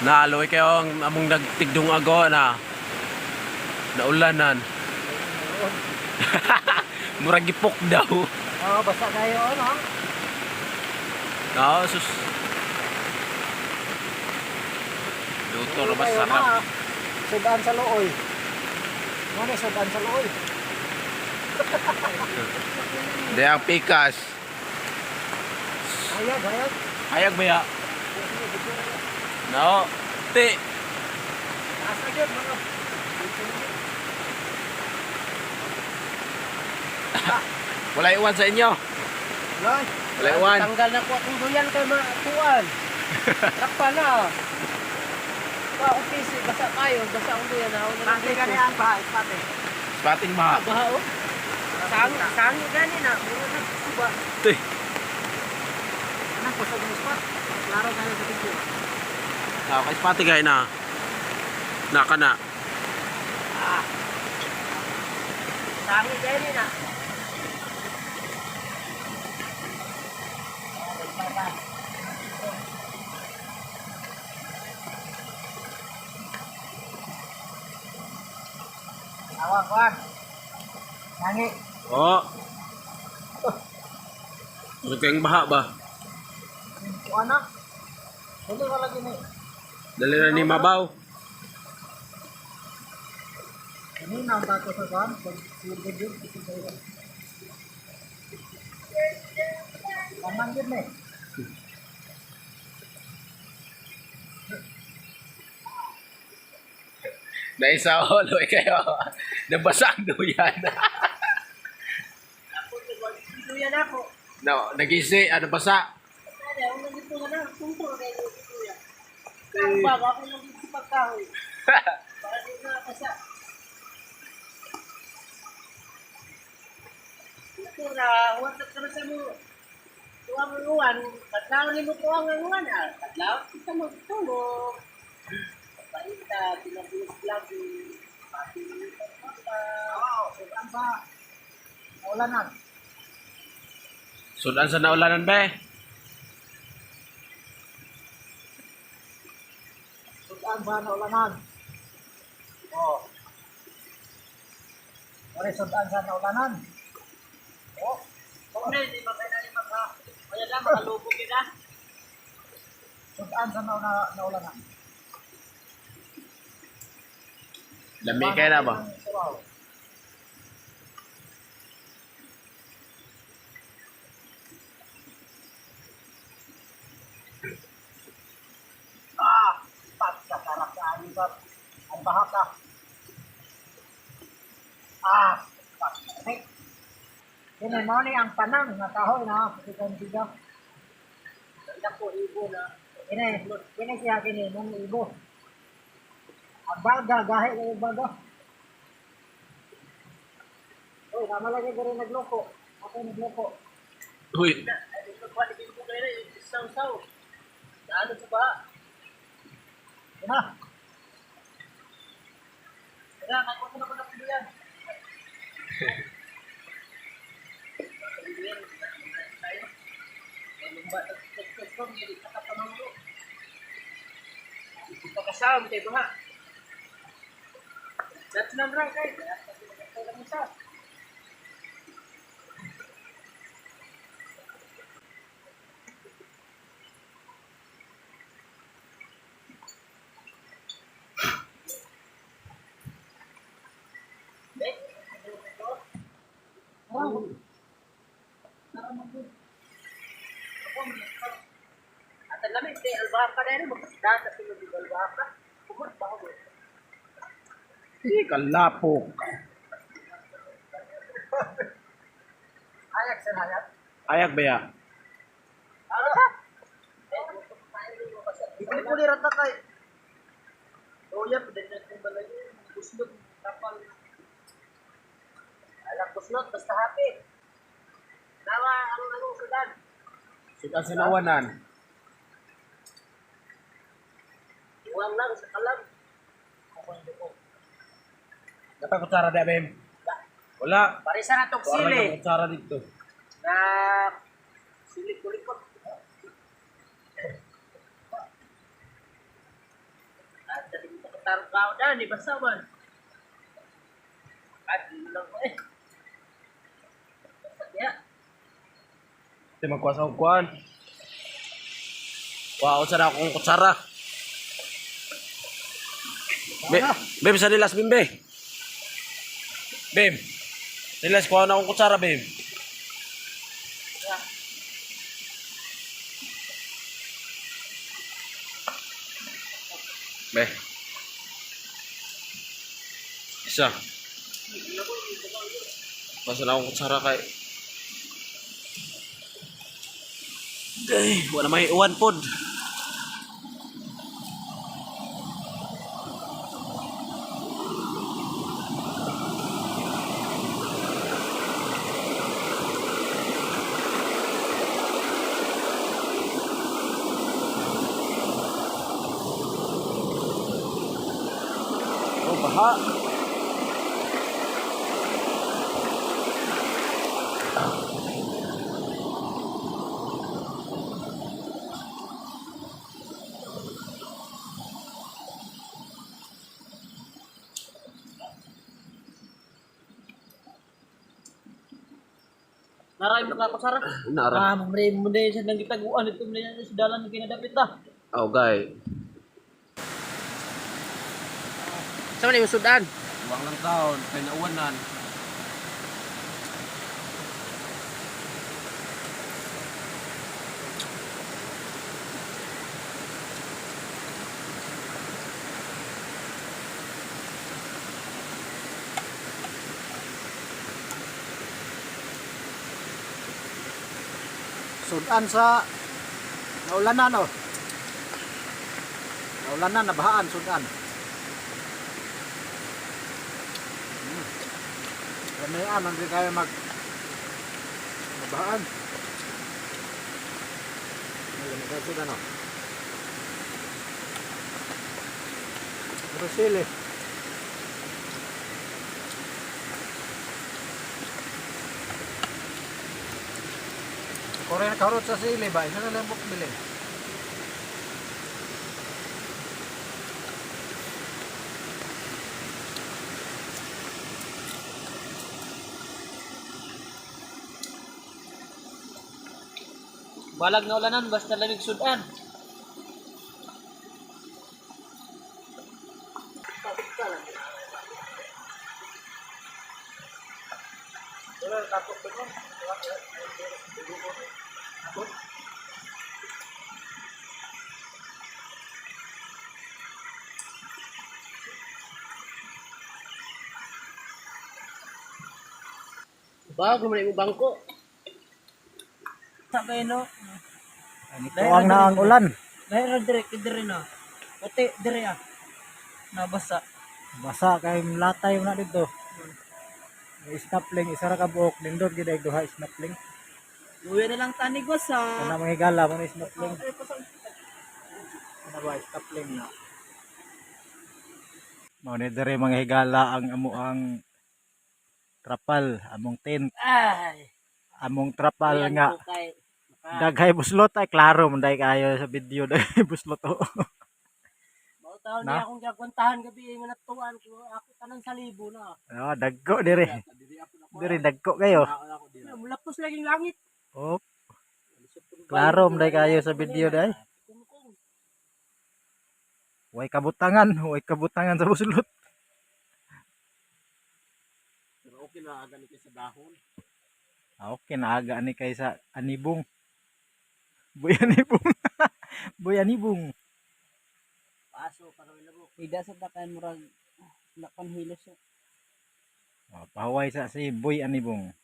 Naaloy kayo ang among nagtigdong ago na naulanan. Murag gipok daw. Oh, basta kayo ano? No, sus. Luto na ba Kayo sarap? na. Sudan sa looy. Ano sudan sa looy? Hindi ang pikas. Hayag, hayag. Hayag ba ya? No. Ti. Asa gyud mga. Wala iwan sa inyo. Loy. Wala iwan. Tanggal na ko akong duyan kay mga tuan. Takpa na. Pa akong PC, basa kayo, basa akong duyan na. Ako na lang Pati dito. gani ang bahay, pati. Spating ba? Baha oh. Sangi, sangi gani na. Mura na suba. Ti. Anang kusog mo spot. Klaro kayo sa video. Ah, kay spati kay na. Naka na. Sangi gani na. Awa kuan. Nangi. Oh. Ano kayong baha ba? Kuan na. Dili wala gini. Dali na ni Mabaw. Kani na ang bato sa kuan, pag silbid yun, ito kayo. Taman yun eh. Naisa oloy kayo. Nabasa ang duyan. Duyan ako. No, nagisi, ano basa? Ano, ako nang dito na lang. Tungtong na kayo duyan. Ang bago ako nang dito pagkahoy. Para di na basa. Ito na, huwag na ka sa mo. Tuwa mo uwan, kadlaw ni mo tuwa nga uwan ah. Kadlaw kita magtulog. Paita, pinabulos lagi. Pati pa. Oo, sudan sa ulanan. Sudan sa naulanan be. Sudan sa naulanan. Oo. Ore sudan sa naulanan. Oo. Hindi, di ba kayo na maka... Kaya lang, makalubog yun ah. Sudan sa naulanan. Lami kay na ba? Suraw. Ah, pagkakarap sa ayubat. Ang bahaka. Ah, pagkakarap. Kini mo ni ang panang nga kahoy na kikan biga. Dako, ibo na. Kini, kini siya kini mo ni ibo. Ang baga gahi kay baga. Oy, tama lagi diri nagloko. Ako nagloko. Uy, Na, ay, magkuha ni Bimbo kayo na, yung saw-saw. Naano sa baha? Ina. Kaya, kakuha na ko ng duyan. Duyan, tayo. May lumba, nagtagtag, hindi ka kapamango. Pagkasama tayo baha. That's lang ra kay. Kaya lang isa. At alam eh, kay albaha na rin, magdata sila di albaha ka. Kumot ba ako? di kalapok. Ayak sir hayat. Ayag ba ya? Hindi ko ni rata kay. Oh, ya, pwede na itong balay. Kuslot, tapal. Alam, kuslot, basta happy. Nawa, ang anong sudan. Sudan sa nawanan. Iwan lang sa kalam. Dapat kutsara da bem. Wala. Parisa na tong Wala sili. yung kutsara dito. Na sili kulikot. Tarbaw na, ni basa man. At lang ko eh. Kaya, Di magkuha sa kuan. Wow, sa na akong kutsara. Be, bim sa nilas, bim, be. Bim. Nilas, kuha na akong kutsara, bim. Be. Isa. Basta na akong kutsara kay. Ay, wala may uwan pod. Oh, baha. Naray mo ka kusara. Nara. Ah, mamre mo na sa nang gitaguan ito na sa dalan nga kinadapit ta. Oh, gay. Sa man yung sudan? Uwang lang taon, kay nauwanan. Sudan sa naulanan oh. Naulanan, nabahaan, sudan. Kamian, hindi tayo mag nabahaan. May ganit tayo sudan oh. Pero sili. Korea karot sa sili ba? Isa na lang bukbili. Balag na ulanan basta lamig sudan. Bago man yung bangko. Sa kay no. Tuwang na ang ulan. Dahil ra dire dire no. Puti dire ah. Nabasa. Basa kay latay na dito. May snapling, isa ra ka buok nindot gid ay duha snapling. Uwi na lang tanigos sa. Kana mga higala mo ni snapling. Kana ba snapling na. Mao ni diri mga higala ang amo ang trapal, among tent, Ay. among trapal Ayan nga po kay daghay buslot ay klaro man dai kayo sa video daghay buslot oh. Mao taon Na? niya akong gagwantahan gabi nga natuan ko ako tanan sa libo na. Oh, dagko dire. Dire dagko kayo. Mulapos laging langit. Oh, klaro man dai kayo sa video dai. Kungkong. Way kabutangan sa buslot. Pero okay na aga ni kay sa dahon. Ah, okay, naaga ni kay sa anibong. Boy anibong. Boy anibong. Paso para labo. Ida sa takan murag nakan hilos siya. Oh, pahuway sa si Boy Anibong.